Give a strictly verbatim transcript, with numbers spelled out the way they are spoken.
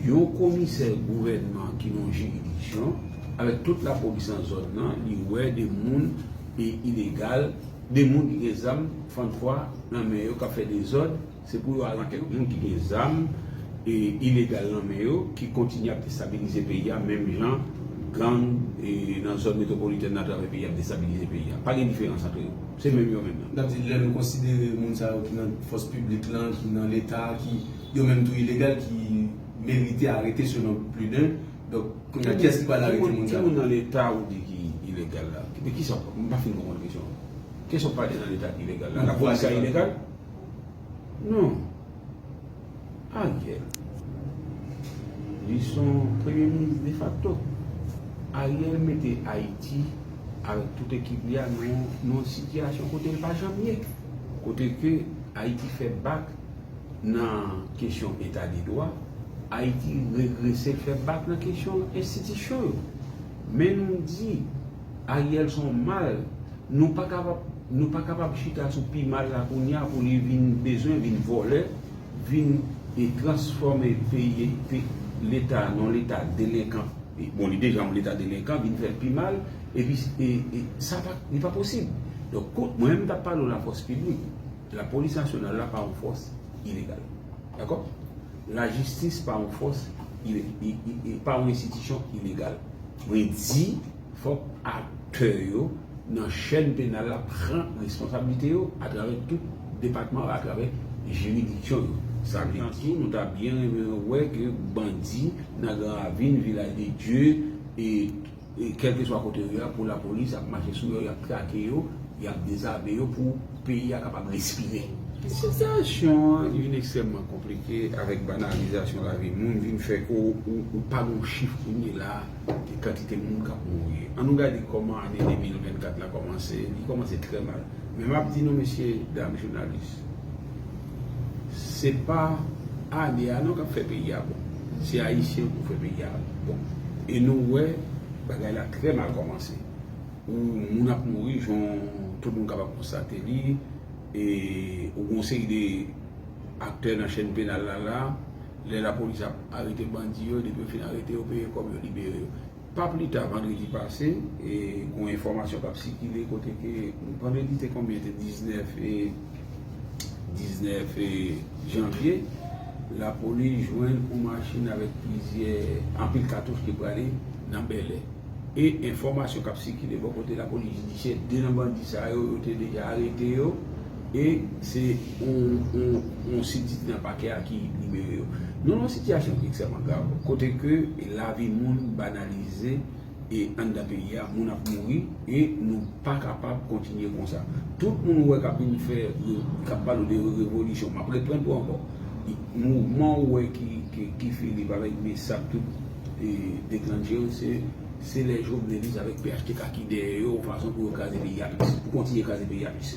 Yon komisè gouvènman ki nan jiridiksyon, avèk tout lapolis nan zòn nan, li wè de moun e ilegal, de moun ki gen zam, fannfwa nan men yo k ap fè dezòd, se pou yo arete yo. Moun ki gen zam e ilegal nan men yo, ki kontinye ap destabilize peyi a, menm jan gang e nan zòn metwopolitèn nan atravè peyi a ap destabilize peyi a. Pa gen diferans antre yo. Se menm yo menm nan. N ap di, lè nou konsidere moun sa yo ki nan fòs piblik lan, ki nan Leta, ki yo menm tou ilegal, ki merite arete selon Pluden. Donk, kounye a, kiyès ki pral arete moun sa yo? Ki moun nan Leta ou di ki ilegal la? De kisa w, m pa fin konprann kesyon an. Kiyès w ap pale nan Leta ki ilegal la? Lapolis la ilegal? Non. Ariel, li se yon premye minis defakto. Ariel mete Ayiti, avèk tout ekip li a, nan yon, nan yon sitiyasyon kote l pa janm ye. Kote ke Ayiti fè bak nan kesyon eta de dwa, Ayiti regrese, l fè bak nan kesyon enstitisyon yo. Men nou di, Ariel se yon mal, nou pa kapab, nou pa kapab chita sou pi mal la kounye a pou li vin bezwen, vin vòlè, vin e transfòme peyi, pe-, Leta nan yon Leta delenkan. E, bon, li deja yon Leta delenkan, vin fè l pi mal, epi e, e, sa pa, li pa posib. Donk, kou-, mwen menm m t ap pale w lafòs piblik. Lapolis nasyonal la pa yon fòs ilegal. Dakò? Lajistis pa yon fòs ile-, i, i, i, pa yon enstitisyon ilegal. Mwen di, fòk aktè yo nan chèn penal la pran responsablite yo atravè tout depatman yo, atravè jiridiksyon yo. Sa vle di tou, nou ta byen renmen wè ke bandi nan Gran Ravin, Vilaj de Dye, e, e kèlkeswa kote yo ye a, pou lapolis ap mache sou yo, y ap trake yo, y ap dezame yo pou peyi a kapab respire. Sitiyasyon an vin ekstrèmman konplike avèk banalizasyon lavi moun, vin fè ke w, ou, ou pa gen yon chif kounye la de kantite moun k ap mouri. Ann nou gade kòman ane de mil vennkat la kòmanse, li kòmanse trè mal. Men m ap di nou, mesye, dam jounalis, se pa ane a non k ap fè peyi a bon. Se Ayisyen pou fè peyi a bon. E nou wè bagay la trè mal kòmanse. Ou moun ap mouri, jan tout moun kapab konstate li, e ou gen yon seri de aktè nan chèn penal la, la, lè lapolis ap arete bandi yo, depi yo fin arete yo, peye kòb yo, libere yo. Pa pli ta vandredi pase, e gen yon enfòmasyon k ap sikile kote ke vandredi te konbyen? Te diznèf, e diznèf, e janvye, lapolis jwenn yon machin avèk plizyè, anpil katouch ki prale nan Bèlè. E enfòmasyon k ap sikile bò kote lapolis jidisyè, de nan bandi sa yo, yo te deja arete yo, e se yon, yon, yon sit ki te nan pakè a ki libere yo. Nou nan yon sitiyasyon ki ekstrèmman grav, kote ke lavi moun banalize, e anndan peyi a, moun ap mouri, e nou pa kapab kontinye konsa. Tout moun ou wè k ap vin fè, k ap pale w de revolisyon, m ap reprann pou ankò. Mouvman ou wè ki, ki, ki Filip avèk Bessap tout, e, deklanche yo, se, se lè Jovenelis avèk P H T K ki dèyè yo, yon fason pou yo kraze peyi a plis, pou kontinye kraze peyi a plis.